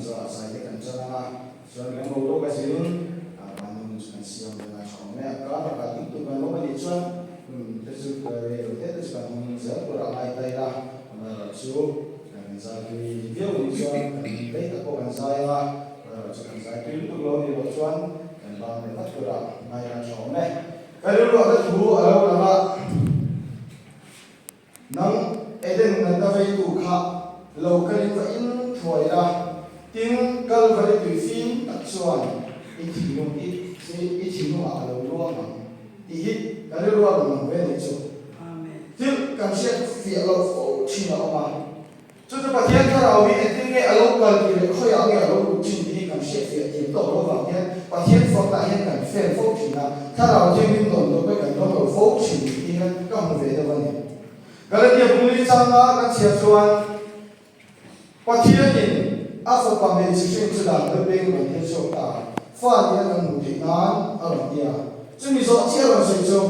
zawhah zai te kan chan ang a, chuan kan boruak a zirin mahni hun chu kan siam ve ngai tha awm e. A kar lakah dik tuk kan awm a nih chuan hun te chu rei lo te te chu kan hmang zel tur a ngai ta ila, amaherawhchu kan zai tui viau a nih chuan kan rei tak pawh kan zai ang a, amaherawhchu kan zai tui lutuk lo a nih loh chuan kan bang leh vat tur a ngai ngai tha awm e. Ka rilruahna thu a lo lang a. Nang Eden natna veitu kha lo kalin va in thuai la, tin Kalvari tui fim tak chuan i thinlung i i thinlungah a lo luang ang tih hi ka rilru a rawn lang ve nih chu. Thil kan hriat fiah loh fo thin a awm a. Chu chu Pathian thlarau hi engtin nge a lo kal tih leh khawiah nge a lo lut thin tih hi kan hriat fiah thiam tawk lo vang hian Pathian fakna hian kan fel fo thin a, thlarau thianghlim dawn tawp hi kan dawng lo fo thin tih hian ka hmu ve deuh a ni. Galatia bungli changa kan chhiar chuan Pathianin a fapa hmeichhe hring chu dan deuh peng rawn thil chhuak ta a, fa nia kan hmuh theih nan a rawn ti a, chumi zawh chiah rawn sawi chu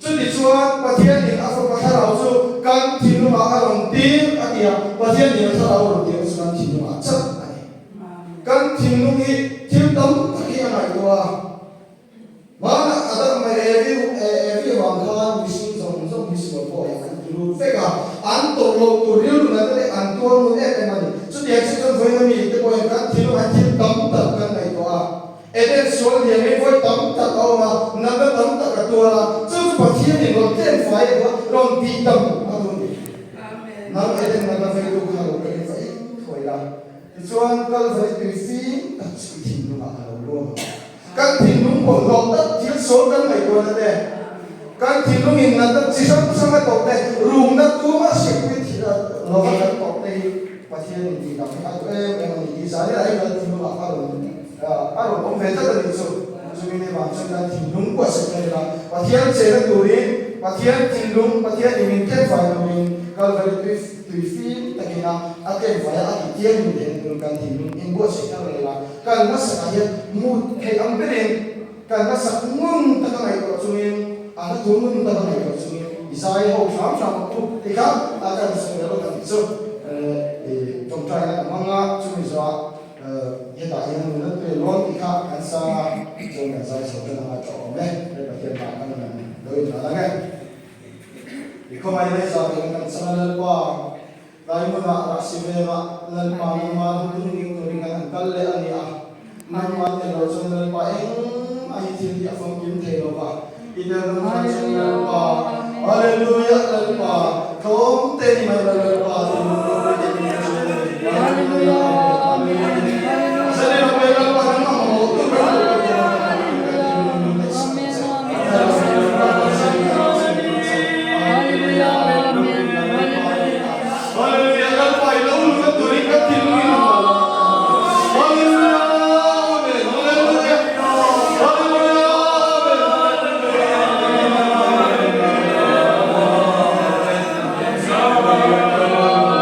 Chutichuan, Pathianin a Fapa Thlarau chu kan thinlungah a rawn tir a ti a, Pathianin a Thlarau a rawn tirna chu kan thinlungah chauh a ni. Kan thinlung hi thil tam tak hi a ngaihtuah a, hmanah Adam leh Evi Evi avang khan mihring zawng zawng hi sual pawh hi an ti lut vek a, an tawrh loh tur rilru nata leh an tuar ngun em em a ni. Chutiang chiah chuan vawiina mi te pawhin kan thinlungah hian thil tam tak kan ngaihtuah a. Eden sual liamin vawi tam tak a awm a, natna tam tak a tuar a, chu chu Pathianin rawn tlem fai emaw rawn tih dam a duh ni. Nang Eden natna veitu kha lo kalin va in thuai la, tichuan Kalvari tui fim tak chu i thinlungah a lo luang ang. Kan thinlung bawlhhlawh tak thil sual kan ngaihtuahna te, kan thinlungin natna chi hrang hrang a tawh te, rumna tuma hriatpui thil lova kan tawh te hi Pathianin tih dam hi a duh em em a ni tih zan ila hei kan thinlungah a rawn a rawn awm ve tlat a nih chu. Chumi ni vang chuan kan thinlung buatsaih ta ila, Pathian chena turin, Pathian thinlung, Pathianin min tlemfai turin Kalvari tui tui fim takin a a tlemfai a, a tih tiang min theihna turin kan thinlung inbuatsaih ta reng ila, kan hmasakah hian mut theih ang berin kan hmasak ngun taka ngaihtuah chungin, a hla thu ngun taka ngaihtuah chungin i zai ho hram hram ang u ti kha a kan sawi leh lawk a tih chu i tawngtaina ka hmang a, chumi zawhah Hetah hian nuna tui a luang tih kha kan sa a, chuan kan zai chho tan anga tawh awm e, he Pathian hmah kan han lo inhlan ang e. I khawngaih leh zah vek kan chang a Lalpa, tlai hmunah rahsi vengah Lalpa nangma duhtung ning turin kan han kal leh a ni a, nangma tel lo chuan Lalpa engmah hi thil hi a famkim thei lo va, i tel hnu chuan chuan Lalpa, Hallelujah Lalpa, tlawm te ni mai la Lalpa ti lung ropui te min hre thin a ni. Hallelujah Amen. Zalen a pe Lalpa nangmah mamawh tu ber tur ka tum a kan kan thinlung min neih sak ang che. Hallelujah Amen. Hallelujah Lalpa i lo lut a turin kan thinlung in mamawh lo. Hallelujah Amen. Hallelujah Hallelujah Amen.